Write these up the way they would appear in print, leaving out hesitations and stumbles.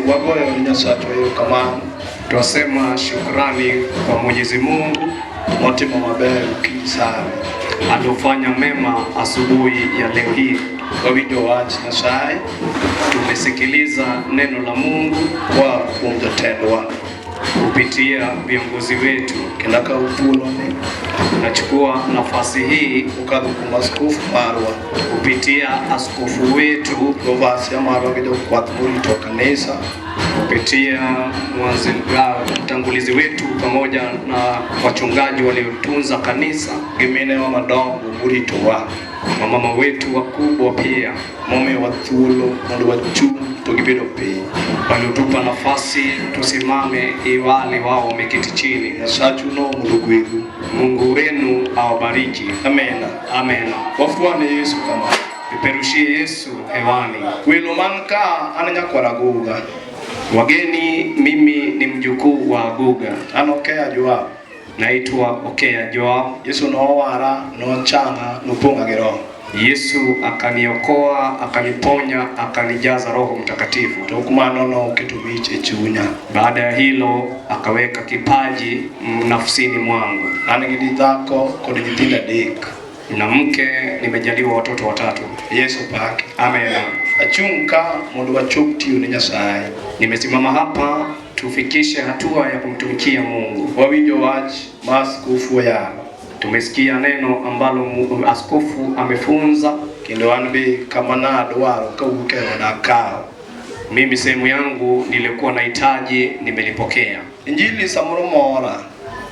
Wagoyo ne Nyasachwa erokamano. Twasema shukrani kwa Mwenyezi Mungu motimo maber okinyi sani. Aliofanya mema asubuhi ya leo hii. Wawinjo wach Nyasaye. Tumesikiliza neno la Mungu koa kuom jotendwa kupitia viongozi wetu. Kendo akawo thuoloni. Nachukua nafasi hii kokadho kuom askofu marwa kupitia askofu wetu gi overseer marwa gi jokwath morito kanisa kupitia mtangulizi wetu pamoja na wachungaji waliotunza kanisa gi minewa madongo moritowa, wamama wetu wakubwa pia momiyowa thuolo mondo wachung' to gibedo piny, waliotupa nafasi tusimame iwali wao wameketi chini. Nyasachu no mondo ogwedhu. Mungu wenu awabariki. Amena. Amen. Wafwane Yesu kama. Peperushie Yesu hewani. Welo man ka an nyakwar Aguga. Wageni, mimi ni mjukuu wa Aguga. An Okea Joab. Naitwa Okea Joab. Yesu nowara, nochanga, nopong'a gi Roho. Yesu akaniokoa, akaniponya, akanijaza Roho Mtakatifu. Tok mano noketo mich e chunya. Baada ya hilo akaweka kipaji nafsini mwangu. An gi dhako kod nyithindo adek. Na mke, nimejaliwa watoto watatu. Yesu paki. Amen. Achung' ka mondo wachop tiyo ne Nyasaye. Nimesimama hapa tufikishe hatua ya kumtumikia Mungu. Wawinjo wach ma askofu oyalo. Tumesikia neno ambalo askofu amefunza. Kendo an be kama nadwaro kawuok e oda akawo. Mimi sehemu yangu nilikuwa nahitaji nimelipokea. Injili samoro mora.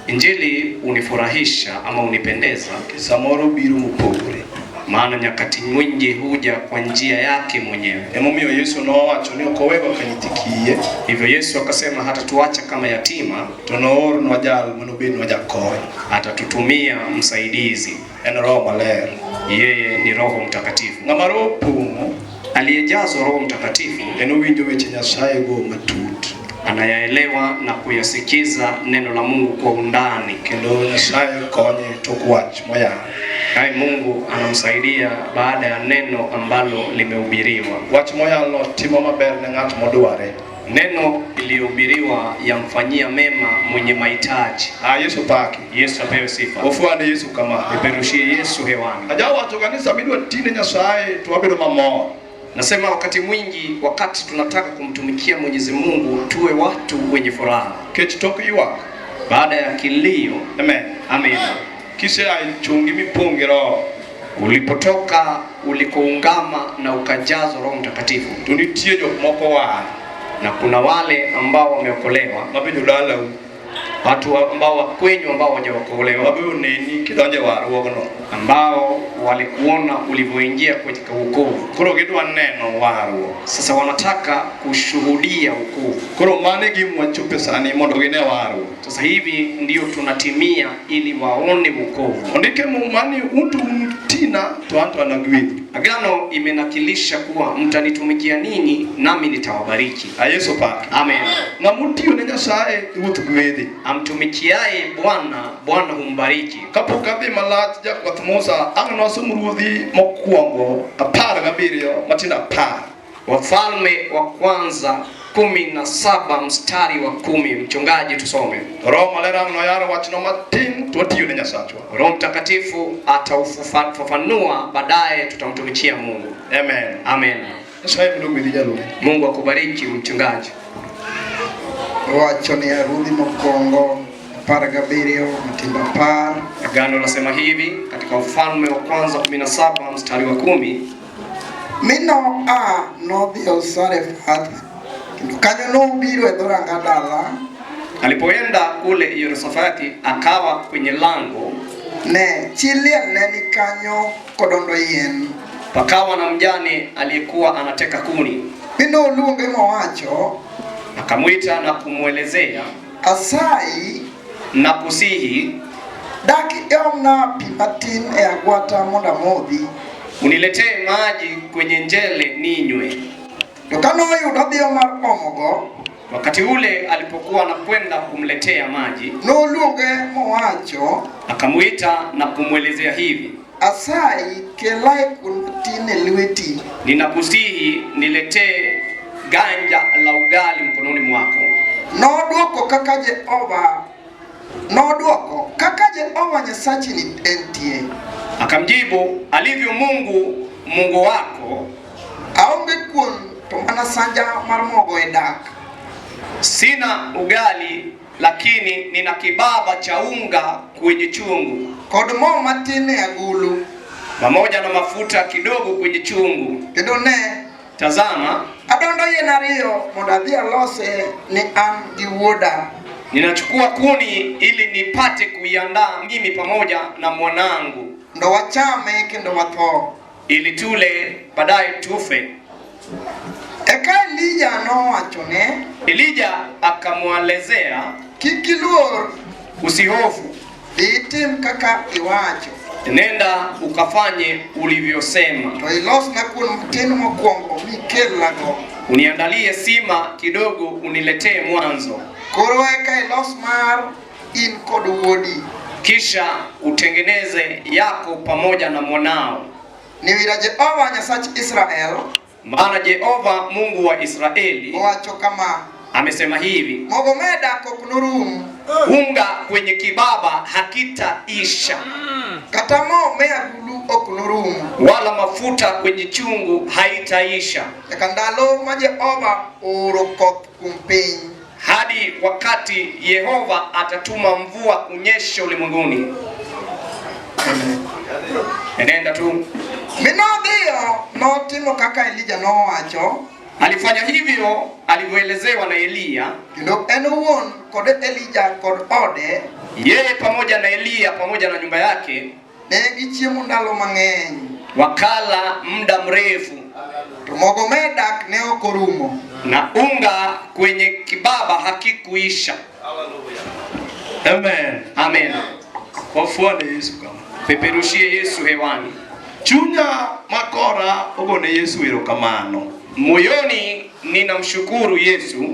Injili unifurahisha ama unipendeza. Samoro biro mopogore. Maana nyakati nyingi huja kwa njia yake mwenyewe. Emomiyo Yesu nowacho ni ok owewa ka nyithi kiye. Hivyo Yesu akasema hatatuacha kama yatima, to noornwa jal manobednwa jakony. Atatutumia msaidizi. En Roho Maler. Yeye ni Roho Mtakatifu. Ng'ama Roho opong'o, aliyejazwa Roho Mtakatifu, en owinjo weche Nyasaye go matut. Anayaelewa na kuyasikiza neno la Mungu kwa undani. Kendo Nyasaye konye tok wach moyal. Naye Mungu anamsaidia baada ya neno ambalo limehubiriwa. Wach moyal no timo maber ne ng'at modware. Neno iliyohubiriwa yamfanyia mema mwenye mahitaji. Yesu paki. Yesu apewe sifa. Ofwane Yesu kama. Peperushie Yesu hewani. Ajawacho kanisa midwa tine Nyasaye to wabedo mamor. Nasema wakati mwingi, wakati tunataka kumtumikia Mwenyezi Mungu, tuwe watu wenye furaha. Kech tok ywak. Baada ya kilio. Amen. Amen. Kisea e chungi mipong' gi Roho. Ulipotoka ulikoungama na ukajazwa Roho Mtakatifu. To nitie jok moko war. Na kuna wale ambao wameokolewa, ma be jodalau, watu ambao wa kwenyu ambao hawajaokolewa, ma be oneni kidonjo e warruogno, ambao walikuona ulivyoingia katika wokovu. Koro gidwa neno warruok. Sasa wanataka kushuhudia wokovu. Koro mano e gima wachope sani mondo gine warruok. Sasa hivi ndio tunatimia ili waone wokovu. Ondike Muma ni un to unutina to an to anagwedhu. Agano imenakilisha kuwa mtanitumikia ninyi nami nitawabariki. Yesu paki. Amen. Ng'ama otiyo ne Nyasaye Ruoth gwedhi. Amtumikiaye Bwana, Bwana humbariki. Kapok adhi malach jakwath Musa, ang' nwasom ruodhi mokwongo 17 matindo 10. Wafalme wa kwanza 17 mstari wa 10. Mchungaji, tusome. Roho Maler ang' noyaro wachno matin to watiyo ne Nyasachwa. Roho Mtakatifu ataufafanua baadaye, tutamtumikia Mungu. Amen. Amen. Nyasaye mondo ogwedhi jaluo. Mungu akubariki mchungaji. Owacho ni ruodhi mokwongo 17 matindo 10. Agano lasema hivi katika Ufalme wa kwanza 17 mstari wa 10. Mi noa nodhi Sarefath, kendo kanyo nobiro e dhoranga dala. Alipoenda kule Yerusalemu akawa kwenye lango. Ne chi liel ne ni kanyo kodondo yien. Pakawa na mjane aliyekuwa anateka kuni. Mi noluonge mowacho, akamwita na kumwelezea, Asayi na kusihi, dak iomna pi matin e agwata mondo amodhi. Uniletee maji kwenye njele ninywe. To ka noyudo odhiyo mar omogo, wakati ule alipokuwa anakwenda kumletea maji, noluonge mowacho, akamwita na kumwelezea hivi, Asayi kelae kuon matin e lweti. Ninakusihi niletee ganja la ugali mkononi mwako. Nodwoko kaka Jehova nodwoko kaka Jehova Nyasachi ni entie. Akamjibu, alivyo Mungu Mungu wako, Aonge kuon to mana sanja mar mogo e dak. sina ugali lakini nina kibaba cha unga kwenye chungu Kod mo matin e agulu. pamoja na mafuta kidogo kwenye chungu. Kendo ne Tazama, adondo yien ariyo mondo adhi alose ni an gi wuoda. ninachukua kuni ili nipate kuiandaa mimi pamoja na mwanangu, Mondo wachame kendo watho. ili tule baadaye tufe. Eka Elija nowachone, Elija akamwelezea, kik iluor, usihofu, dhi itim kaka iwacho. nenda ukafanye ulivyosema, To ilosna kuon matin mokwongo mikelnago. uniandalie sima kidogo uniletee mwanzo, Koro eka ilos mar in kod wuodi. kisha utengeneze yako pamoja na mwanao, Niwira Jehova Nyasach Israel maana Jehova Mungu wa Israeli owacho kama, amesema hivi, mogo me dak ok norum, unga kwenye kibaba hakitaisha, kata mo me agulu ok norum, wala mafuta kwenye chungu haitaisha, nyaka ndalo ma Jehova ooro koth kuom piny. hadi wakati Yehova atatuma mvua kunyesha ulimwenguni. Enenda tu. Mi nodhiyo notimo kaka Elija nowacho, Alifanya hivyo alivyoelezewa na Eliya, kendo en owuon kod Elija kod ode yeye pamoja na Eliya pamoja na nyumba yake ne gichiemo ndalo mang'eny. wakala muda mrefu, To mogo me dak ne ok orumo. na unga kwenye kibaba hakikuisha. Amen. Amen. Wafuane Yesu kama. Peperushie Yesu hewani. Chunya makora ogone Yesu erokamano. Moyoni ninamshukuru Yesu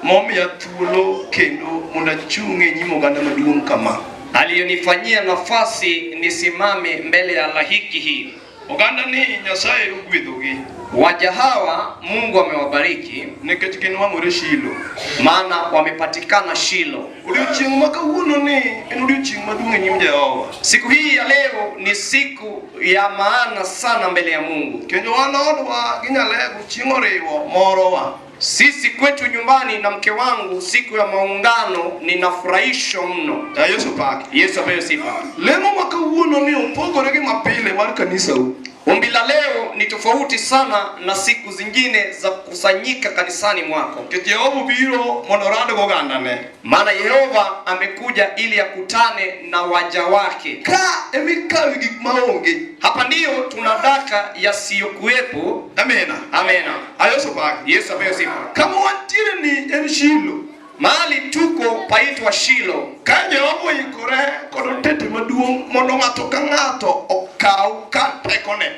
Momiya thuolo kendo mondo achung' e nyim oganda maduong' kama. aliyonifanyia nafasi nisimame mbele ya lahiki hii. Oganda ni Nyasaye ogwedhogi Waja hawa Mungu amewabariki, nikech ginwang'ore Shilo. maana wamepatikana Shilo. Odiochieng' ma kawuono ni en odiochieng' maduong' e nyim Jehova. Siku hii ya leo ni siku ya maana sana mbele ya Mungu. Kendo wan odwa gi Nyalego chieng' oriwo morowa. Sisi kwetu nyumbani na mke wangu, siku ya maungano ninafurahishwa mno. Ja Yesu paki. Yesu apewe sifa. Lemo ma kawuono ni opogore gi mapile mar kanisau. Ombi la leo ni tofauti sana na siku zingine za kukusanyika kanisani mwako, Nikech Jehova obiro mondo orad gi ogandane. maana Yehova amekuja ili akutane na waja wake. Ka emikawe gik maonge. Hapa ndiyo tunadaka yasiyokuwepo. Amina. Amena. A Yesu paki. Yesu apewe sifa. Kama wantiere ni en Shilo. Mahali tuko paitwa Shilo. Ka Jehova oikore kod otete maduong' mondo ng'ato ka ng'ato okaw kar tekone.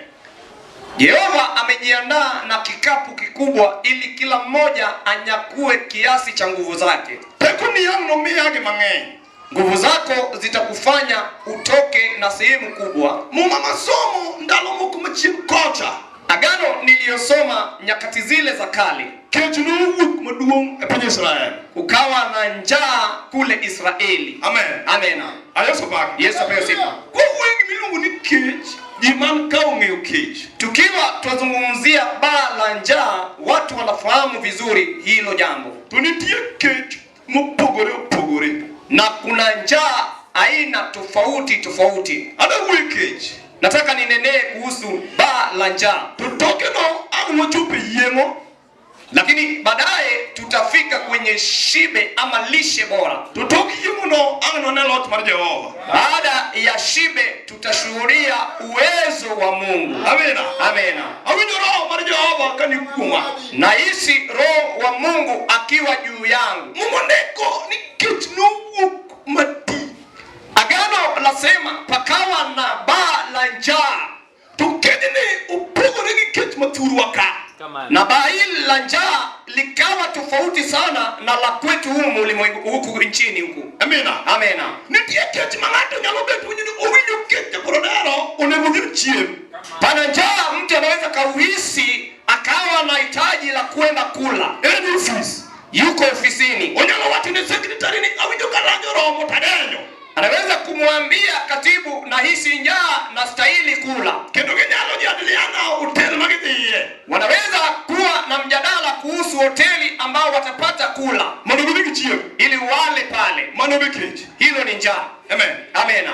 Yehova amejiandaa na kikapu kikubwa ili kila mmoja anyakue kiasi cha nguvu zake. Tekoni ang' nomiyagi mang'eny. Nguvu zako zitakufanya utoke na sehemu kubwa. Muma masomo ndalo moko machien kocha. Agano niliyosoma nyakati zile za kale, Kech nowuok maduong' e piny Israel. kukawa na njaa kule Israeli. Amen. Amena. A Yesu paki. Yesu apewe sifa. Kowuoyo gimiluongo ni kech, ji man ka ong'eyo kech. Tukiwa twazungumzia baa la njaa, watu wanafahamu vizuri hilo jambo, To nitie kech mopogore opogore. na kuna njaa aina tofauti tofauti. Adwa wuoyo kech. Nataka ninenee kuhusu baa la njaa, To tokeno ang' wachopo e yieng'o lakini baadaye tutafika kwenye shibe ama lishe bora. to tok yieng'ono ang' none loch mar Jehova. Baada ya shibe tutashuhudia uwezo wa Mungu. Amina. Amena. Awinjo roho mar Jehova ka ni kuoma. Nahisi roho wa Mungu akiwa juu yangu. Muma ndiko ni kech nowuok mati. Agano lasema pakawa na baa la njaa, To kejni opogore gi kech mathurwa ka. na baa hili la njaa likawa tofauti sana na la kwetu humu ulimwengu huku nchini huku. Amina. Amena. Nitie kech ma ng'ato nyalo bet winjo ni owinjo kech to koro dero onego odhi ochiem. Pana njaa mtu anaweza kauhisi akawa Akiwa na hitaji la kwenda kula, En ofis. Yuko ofisini, Onyalo wacho ne secretary ni awinjo ka lunch oromo to adenyo. Anaweza kumwambia katibu, nahisi njaa na stahili kula. Kendo ginyalo jadiliana hotel ma gidhiye. Wanaweza kuwa na mjadala kuhusu hoteli ambao watapata kula Mondo gidhi gichiem. Ili wale pale. Mano be kech. Hilo ni njaa. Amen. Amena.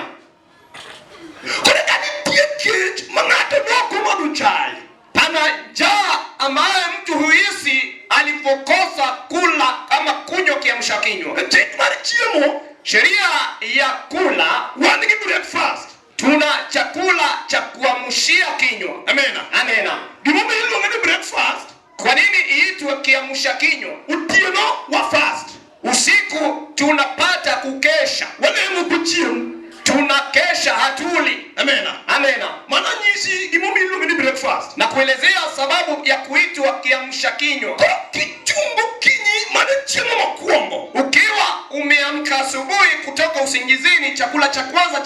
Koro ka nitie kech ma ng'ato nok omadho chai. Pana njaa ambayo mtu huhisi alipokosa kula ama kunywa kiamsha kinywa. Chik mar chiemo, Sheria ya kula, wan gi breakfast. Tuna chakula cha kuamshia kinywa. Amena. Amena. Gimomiyo iluonge ni breakfast, Kwa nini iitwe kiamsha kinywa? Otieno wa fast. Usiku tunapata kukesha. Walemo kochiem. Tunakesha, hatuli. Amena. Amena. Mano nyisi gimomiyo iluonge ni breakfast. Na kuelezea sababu ya kuitwa kiamsha kinywa. Koro kichungo kinyi mano chiemo mokwongo. Ukiwa umeamka asubuhi kutoka usingizini, chakula cha kwanza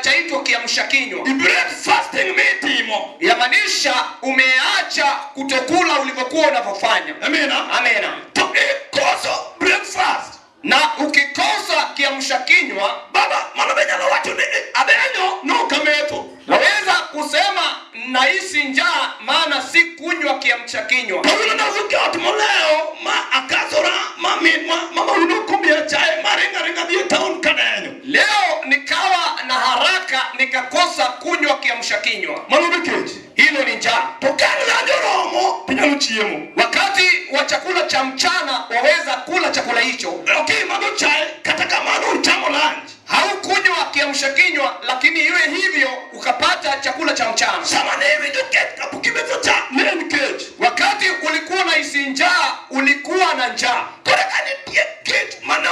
chaitwa kiamsha kinywa. I break fasting mitimo. Yamaanisha umeacha kutokula ulivyokuwa unavyofanya. Amena. Amena. To ikoso breakfast. Na ukikosa kiamsha kinywa, Baba, mano be nyalo wacho ni adenyo nok ametho. Naweza kusema nahisi njaa maana si kunywa kiamsha kinywa. Kawuono nawuok e ot molewo ma akasora ma min ma mama wuon ok omiya chae ma ringo aringa adhi e town kadenyo. Leo nikawa na haraka nikakosa kunywa kiamsha kinywa. Mano be kech. Hilo ni njaa. To ka lunch oromo tinyalo chiemo. Wakati wa chakula cha mchana waweza kula chakula hicho. Ok imadho chae kata kamano uchamo lunch. Haukunywa kiamsha kinywa, lakini iwe hivyo ukapata chakula cha mchana. Sama ne iwinjo kech kapok imetho cha ne en kech. Wakati ulikuwa unahisi njaa, ulikuwa na njaa. Koro ka nitie kech mane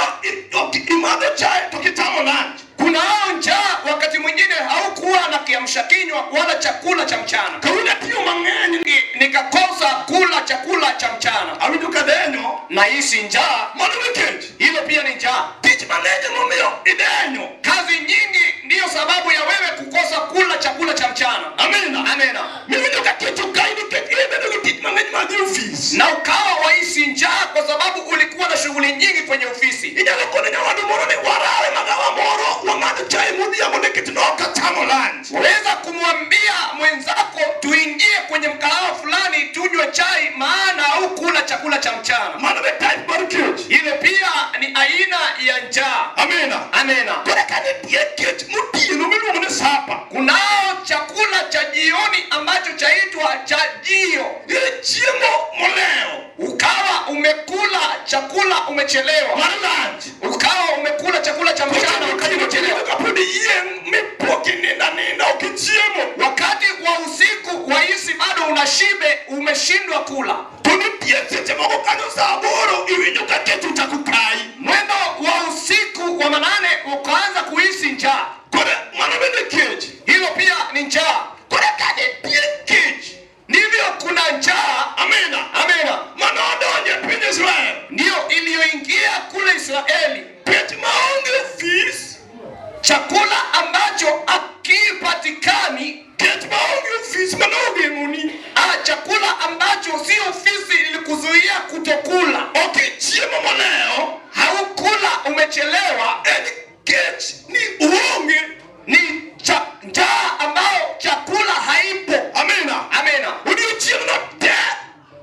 ok imadho chae to kichamo lunch. Kunao njaa wakati mwingine haukuwa na kiamsha kinywa wala chakula cha mchana. Kawuono atiyo mang'eny Nikakosa kula chakula cha mchana. Awinjo kadenyo. Nahisi njaa. Mano be kech. Hilo pia ni njaa. Tich mang'eny emomiyo idenyo. Kazi nyingi ndiyo sababu ya wewe kukosa kula chakula cha mchana. Amina. Amina. Miwinjo ka kech okayi nikech ibedo gi tich mang'eny mar dhi ofis. Na ukawa wahisi njaa kwa sababu ulikuwa na shughuli nyingi kwenye ofisi. Inyalo kono nyawadu moro ni warawe magawa moro wamadh chai modhiambo nikech nok achamo lunch. Waweza kumwambia mwenzako tuingie kwenye mkahawa fulani tunywe chai maana haukula chakula cha mchana. Mano be type mar kech. Ile pia ni aina ya njaa. Amina. Amina. Koro ka nitie kech motieno miluongo ni supper. Kunao chakula cha jioni ambacho chaitwa chajio. Ile chiemo molewo. Ukawa umekula chakula umechelewa. Mar lunch. Ukawa umekula chakula cha mchana wakati umechelewa. Kapod iyieng' mipok inindo aninda ok ichiemo. Wakati wa usiku wahisi bado unashibe, umeshindwa kula. To nitie seche moko kanyo saa aboro iwinjo ka kech ochako kayi. Mwendo wa usiku wa manane ukaanza kuhisi njaa. Koro mano bende kech. Hilo pia ni njaa. Koro ka nitie kech, Ndivyo kuna njaa. Amina. Amina. Mano odonjo e piny Israel. Ndiyo iliyoingia kule Israeli. Kech maonge ofis. Chakula ambacho hakipatikani. Kech maonge ofis mano ogeng'oni. Chakula ambacho si ofisi ilikuzuia kutokula. Ok ichiemo molewo. Haukula, umechelewa. En kech ni uonge. Ni njaa ambayo chakula haipo. Amina. Amina. Odiochieng' no te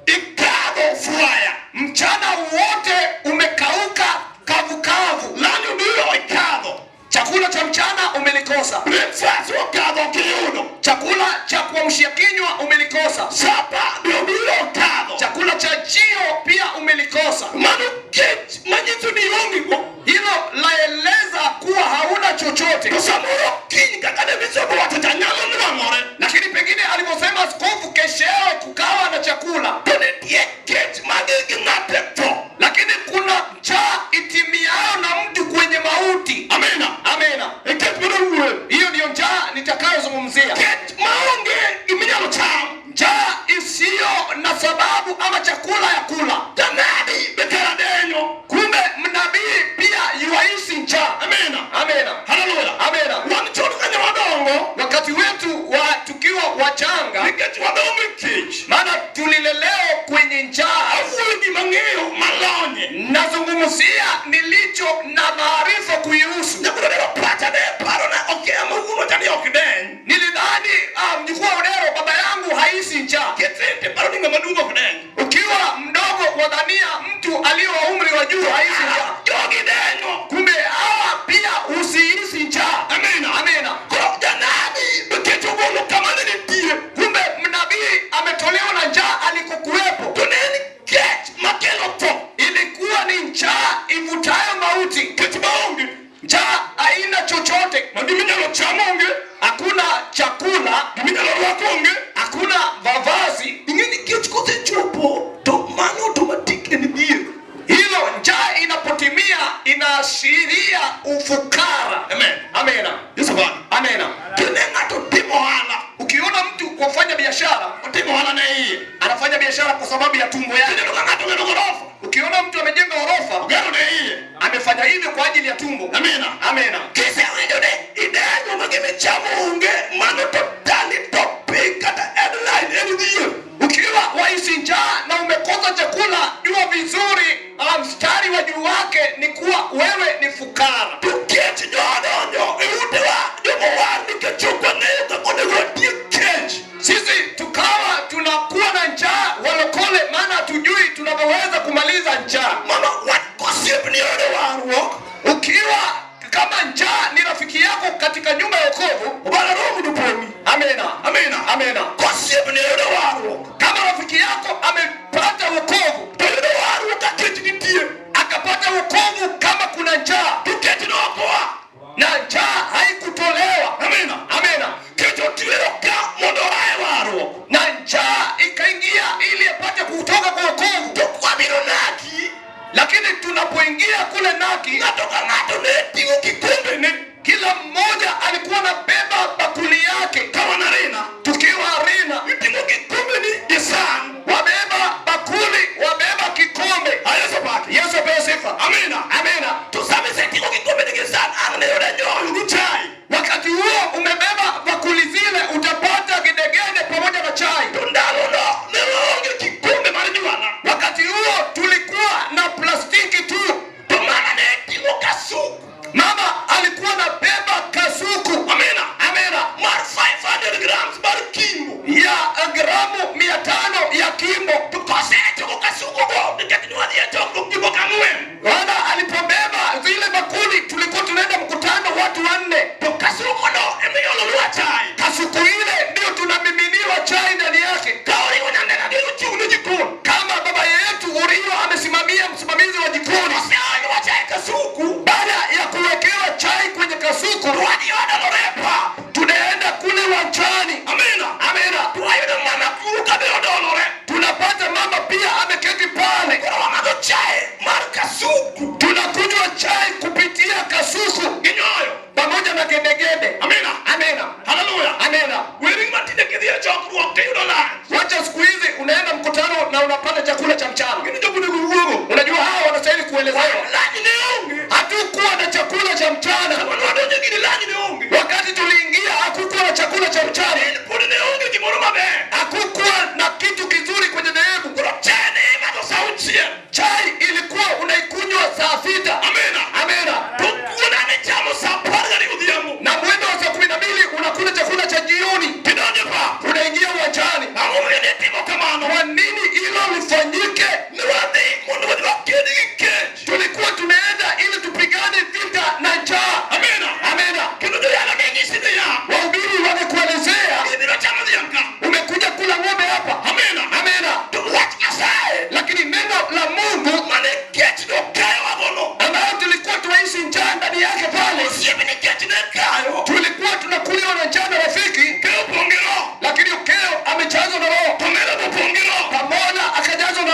ikadho fwaya. Mchana wote umekauka kavukavu. Lunch obiro ikadho. Chakula cha mchana umelikosa. Breakfast okadho ok iyudo. Chakula cha kuamshia kinywa umelikosa. Supper be obiro okadho. Chakula cha jio pia umelikosa. Mano kech manyiso ni ionge go. Hilo laeleza kuwa hauna chochote. To samoro kiny kaka ne bishop owacho cha nyalo nwang'ore. Lakini pengine alivyosema askofu keshewe kukawa na chakula. To nitie kech magi gi ng'ato e tho. Lakini kuna njaa itimiayo na mtu kwenye mauti. Amina. Amina. E kech mano wuoyo. Hiyo ndiyo njaa nitakayozungumzia. Kech maonge giminyalo cham. Njaa isiyo na sababu ama chakula ya kula. Janabi be kara denyo. Kumbe mnabii pia yuahisi njaa. Amina. Amina. Haleluya. Amina. Wan chon kanyo wadongo. Wakati wetu wa tukiwa wachanga, Nikech wadongo e kech. maana Tulilelewa kwenye njaa. Awuoyo gima ang'eyo malonye. Nazungumzia nilicho na maarifa kuihusu. Nyakwar Odero pacha ne paro na ok ema wuono cha ni ok deny. Nilidhani mjukuu wa Odero, baba yangu haisi njaa. Kithin paro ni ng'ama duong' ok deny. Ukiwa mdogo wadhania mtu aliye wa umri wa juu haisi njaa. Jogi denyo. Kumbe hawa pia usihisi njaa. Amina. Amina. Koro janabi be kech ogolo kama ne nitie. Kumbe mnabii ametolewa na njaa alikokuwepo. To ne en kech makelo tho. Ilikuwa ni njaa ivutayo mauti. Kech maonge. Njaa haina chochote, Ma giminyalo cham onge. hakuna chakula, Giminyalo rwak onge. hakuna mavazi. Ing'e ni kech kosechopo to mano automatic en dhier. Hilo njaa inapotimia inaashiria ufukara. Amen. Amina. Yesu Bwana. Amina. Kine ng'ato timo ohala. Ukiona mtu kufanya biashara, Otimo ohala ne iye. anafanya biashara kwa sababu ya tumbo yake. Ineno ka ng'ato ogero gorofa. Ukiona mtu amejenga ghorofa, Ogero ne iye. amefanya hivyo kwa ajili ya tumbo. Amina. Amina. Kisewinjo ni idenyo ma gimichamo onge, mano totally topic kata headline en dhier. Ukiwa waishi njaa na umekosa chakula, jua vizuri mstari wa juu wake ni kuwa wewe ni fukara. To kech nyodonjo e utewa jomowar nikech ok wang'eyo kaka onego watiek kech. Sisi tukawa tunakuwa na njaa walokole, maana hatujui tunavyoweza kumaliza njaa. Mano wach kosiepni oyudo warruok, Ukiwa kama njaa ni rafiki yako katika nyumba ya wokovu, obara roho mondo opong'i. amina, Amina. amina. Kosiepni oyudo warruok, Kama rafiki yako amepata wokovu, to yudo warruok ka kech nitie. akapata wokovu kama kuna njaa To kech nokoa. na njaa haikutolewa, Amina. amina, Kech otwero ka mondo oa e warruok. na njaa ikaingia ili apate kutoka kwa wokovu. To kwabiro naki, Lakini tunapoingia kule Naki, ng'ato ka ng'ato ne ting'o kikombene kila mmoja alikuwa anabeba bakuli yake. ka wan arena. Tukiwa arena, Iting'o kikombeni gi san. wabeba bakuli, wabeba kikombe. Ayeso paki. Yesu apewe sifa. Amina. Amina. To sama iseting'o kikombeni gi san, ang' ne yudo nyoyo gi chai. Wakati huo umebeba bakuli zile, utapata gidegede pamoja na chai. To ndalono ne waonge kikombe mar jwala. Wakati huo tulikuwa na plastiki tu. To mama ne ting'o kasuku. Mama alikuwa anabeba kasuku. Amina. Amina. Mar 500 grams mar kimbo. Ya gramu 500 ya kimbo. To kosechoko kasuku go, nikech ne wadhi e chokruok ji moko ang'wen. Bwana alipobeba zile bakuli, tulikuwa tunaenda mkutano watu wanne. To kasuku no emiolonwa chai. Kasuku ile ndio tunamiminiwa chai ndani yake. Ka oriwo nyandega gi ochung' ne jikon. Kama baba yetu Urio amesimamia msimamizi wa jikoni, Oseolnwa chai e kasuku. baada ya kuwekewa chai kwenye kasuku, To wadhi odolore pap. tunaenda kule wanjani. Amina. Amina. To wayudo mama kuro ka be odolore. Tunapata mama pia ameketi pale, Koro wamadho chai mar kasuku tunakunywa chai kupitia kasuku gi nyoyo. pamoja na gedegede. Amina. Amina. Haleluya. Amina. Weri matinde kidhi e chokruok tiyudo lunch. Wacha siku hizi unaenda mkutano na unapata chakula cha mchana. Gin jok monego wuogo. Unajua hawa wanastahili kuelezewa. Lunch ne onge. Hatukuwa na chakula cha mchana. Sama nwadonjo gini lunch ne onge. Wakati tuliingia hakukuwa na chakula cha mchana, En pod ne onge gimoro maber. hakukuwa na kitu kizuri kwenye dhehebu. Koro chai ne imadho sa auchiel. Chai ilikuwa unaikunywa saa 6. Amina. Amina. To kuon ane chamo sa 12 odhiambo. Na mwendo wa saa 12 unakula chakula cha jioni, Tidonjo e pap. unaingia uwanjani. Ang'o momiyo ne timo kamano? Kwa nini hilo lifanyike? Ne wadhi mondo wadhi waked gi kech. Tulikuwa tunaenda ili tupigane vita na njaa. Amina. Amina. Kendo joyalo ne nyisi niya. Wahubiri wangekuelezea, Ibiro chamo dhiang' ka. umekuja kula ng'ombe hapa. Amina. Amina. To wach Nyasaye Lakini neno la Mungu mane kech nokayowagono. ambayo tulikuwa tunaishi njaa ndani yake pale, Osiepni kech ne kayo. tulikuwa tunakuliwa na njaa na rafiki, Keyo opong' gi roho. lakini Okeo amejazwa na Roho, To Mera be opong' gi roho. pamoja akajazwa na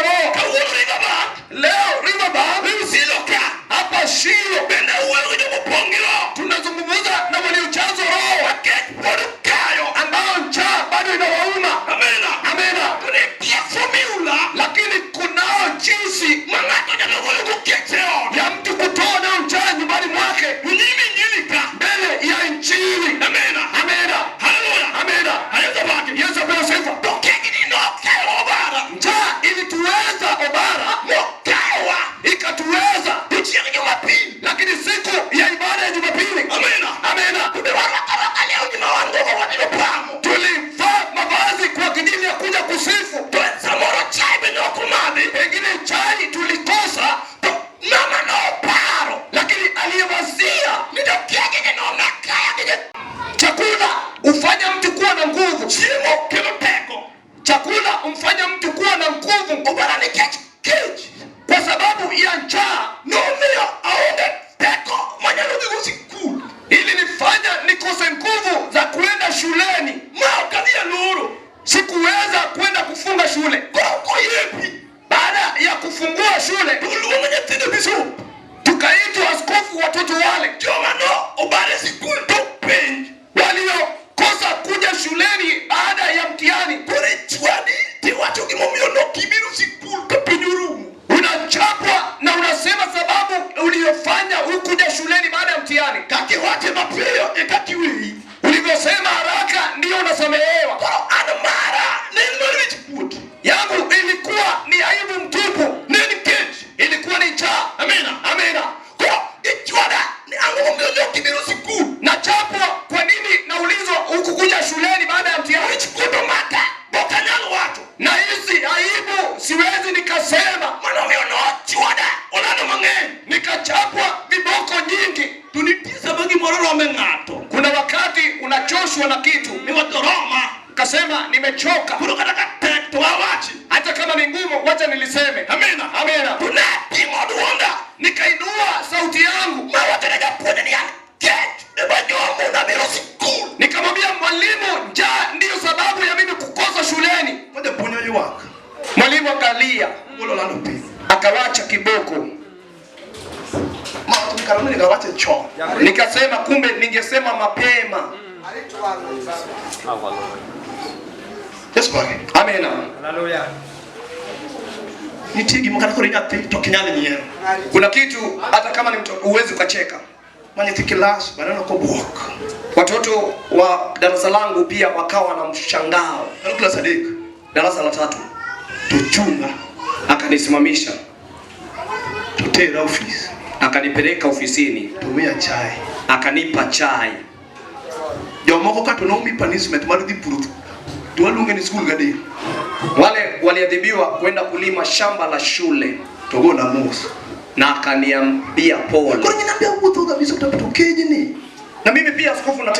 Nikasema nimechoka. Koro kata ka tek to awachi. Hata kama ni ngumu, wacha niliseme. Amina. Amina. To nating'o duonda. Nikainua sauti yangu, Mawacho ne japuonj ni an kech ema nyomo nabiro sikul. Nikamwambia mwalimu, njaa ndiyo sababu ya mimi kukosa shuleni. Ma japuonj oywak. Mwalimu akalia, Ogolo olando piny. Akawacha kiboko. Mawacho ni kara nonego awache chon. Nikasema kumbe ningesema mapema. Yesu pake. Amina. Haleluya. Nitie gima kata koro inyathi to ok inyal nyiero. Kuna kitu hata kama ni mtoto huwezi ukacheka. Ma nyithi kilas baneno kobuok. Watoto wa darasa langu pia wakawa na mshangao. Kano klas 3. Darasa la 3. To chunga. Akanisimamisha. To tera ofis. Akanipeleka ofisini. To miya chai. Akanipa chai. Jomoko ka to nomi punishment mar dhi puro. To waluonge ni skul gadek. Wale waliadhibiwa kwenda kulima shamba la shule. To gona mos. Na akaniambia pole. Koro nyinambia wuotho kabisa to kejni. Na mimi pia askofu na